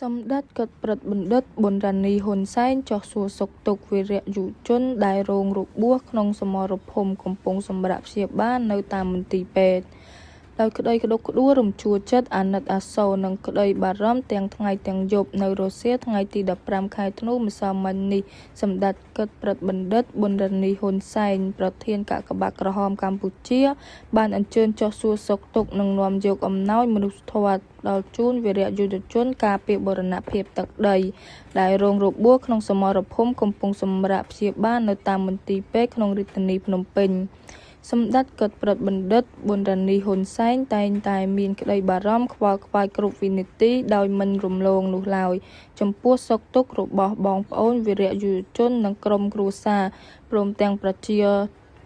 សម្ដេចកិត្តព្រឹទ្ធបណ្ឌិត ប៊ុន រ៉ានី ហ៊ុន សែន ចុះសួរសុខទុក្ខវីរយុជនដែលរងរបួសក្នុងសមរភូមិកំពុងសម្រាកព្យាបាលនៅតាមមន្ទីរពេទ្យ ដោយក្តីក្តុកក្តួលរំជួលចិត្ត អាណិតអាសូរ និងក្តីបារម្ភទាំងថ្ងៃទាំងយប់ នៅរសៀលថ្ងៃទី១៥ ខែធ្នូ ម្សិលមិញនេះ សម្ដេចកិត្តព្រឹទ្ធបណ្ឌិត ប៊ុន រ៉ានី ហ៊ុន សែន ប្រធានកាកបាទក្រហមកម្ពុជា បានអញ្ជើញចុះសួរសុខទុក្ខ និងនាំយកអំណោយមនុស្សធម៌ផ្ដល់ជូនវីរយុទ្ធជនការពារបូរណភាពទឹកដី ដែលរងរបួសក្នុងសមរភូមិកំពុងសម្រាកព្យាបាលនៅតាមមន្ទីរពេទ្យក្នុងរាជធានីភ្នំពេញ។ សម្ដេចកិត្តព្រឹទ្ធបណ្ឌិត ប៊ុន រ៉ានី ហ៊ុន សែន តែងតែមានក្តីបារម្ភខ្វល់ខ្វាយគ្រប់វិនាទីដោយមិនរំលងនោះឡើយ ចំពោះសុខទុក្ខរបស់បងប្អូនវីរយុវជននិងក្រុមគ្រួសារ ព្រមទាំងប្រជា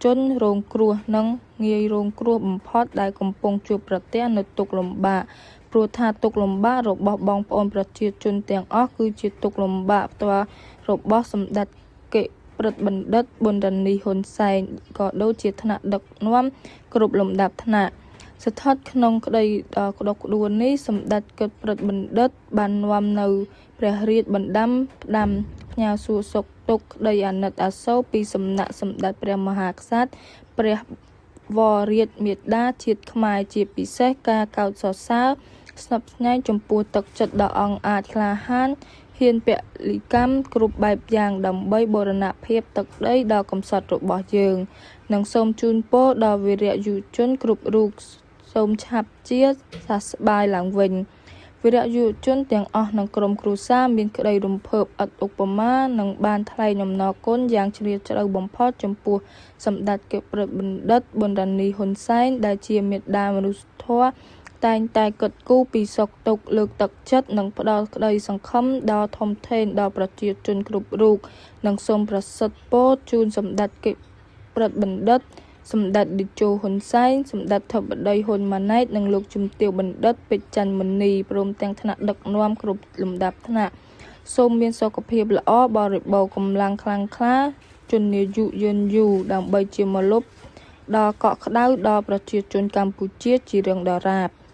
ជនរងគ្រោះនិងងាយរងគ្រោះបំផុតដែលកំពុងជួបប្រទះនូវទុក្ខលំបាក ព្រោះថាទុក្ខលំបាករបស់បងប្អូនប្រជាជនទាំងអស់គឺជាទុក្ខលំបាកផ្ទាល់របស់សម្ដេចកិត្តព្រឹទ្ធបណ្ឌិត ប៊ុន រ៉ានី ហ៊ុន សែន ក៏ដូចជាថ្នាក់ដឹកនាំគ្រប់លំដាប់ថ្នាក់។ ស្ថិតក្នុងក្តីដ៏ក្តុកក្តួលនេះ សម្ដេចកិត្តព្រឹទ្ធបណ្ឌិតបាននាំនូវព្រះរាជបណ្ដាំផ្ដាំផ្ញើសួរសុខទុក្ខក្តីអាណិតអាសូរពីសំណាក់សម្ដេចព្រះមហាក្សត្រ ព្រះវររាជមាតាជាតិខ្មែរ ជាពិសេសការកោតសរសើរស្ញប់ស្ញែងចំពោះទឹកចិត្តដ៏អង់អាចក្លាហានហ៊ានពលិកម្មគ្រប់បែបយ៉ាងដើម្បីបូរណភាពទឹកដីដ៏កម្សត់របស់យើង និងសូមជូនពរដល់វីរយុជនគ្រប់រូបសូមឆាប់ជាសះស្បើយឡើងវិញ។ វីរយុជនទាំងអស់និងក្រុមគ្រួសារមានក្តីរំភើបឥតឧបមា និងបានថ្លែងអំណរគុណយ៉ាងជ្រាលជ្រៅបំផុតចំពោះសម្ដេចកិត្តព្រឹទ្ធបណ្ឌិត ប៊ុន រ៉ានី ហ៊ុន សែន ដែលជាមាតាមនុស្សធម៌តែងតែគិតគូរពីសុខទុក្ខលើកទឹកចិត្ត និងផ្ដល់ក្តីសង្ឃឹមដ៏ធំធេងដល់ប្រជាជនគ្រប់រូប និងសូមប្រសិទ្ធពរជូនសម្ដេចកិត្តព្រឹទ្ធបណ្ឌិត សម្ដេចតេជោ ហ៊ុន សែន សម្ដេចធិបតី ហ៊ុន ម៉ាណែត និងលោកជំទាវបណ្ឌិត ពេជ្រ ចន្ទមុនី ព្រមទាំងថ្នាក់ដឹកនាំគ្រប់លំដាប់ថ្នាក់ សូមមានសុខភាពល្អបរិបូរណ៍កម្លាំងខ្លាំងក្លាជន្មាយុយឺនយូរ ដើម្បីជាម្លប់ដ៏កក់ក្ដៅដល់ប្រជាជនកម្ពុជាជារៀងដរាប។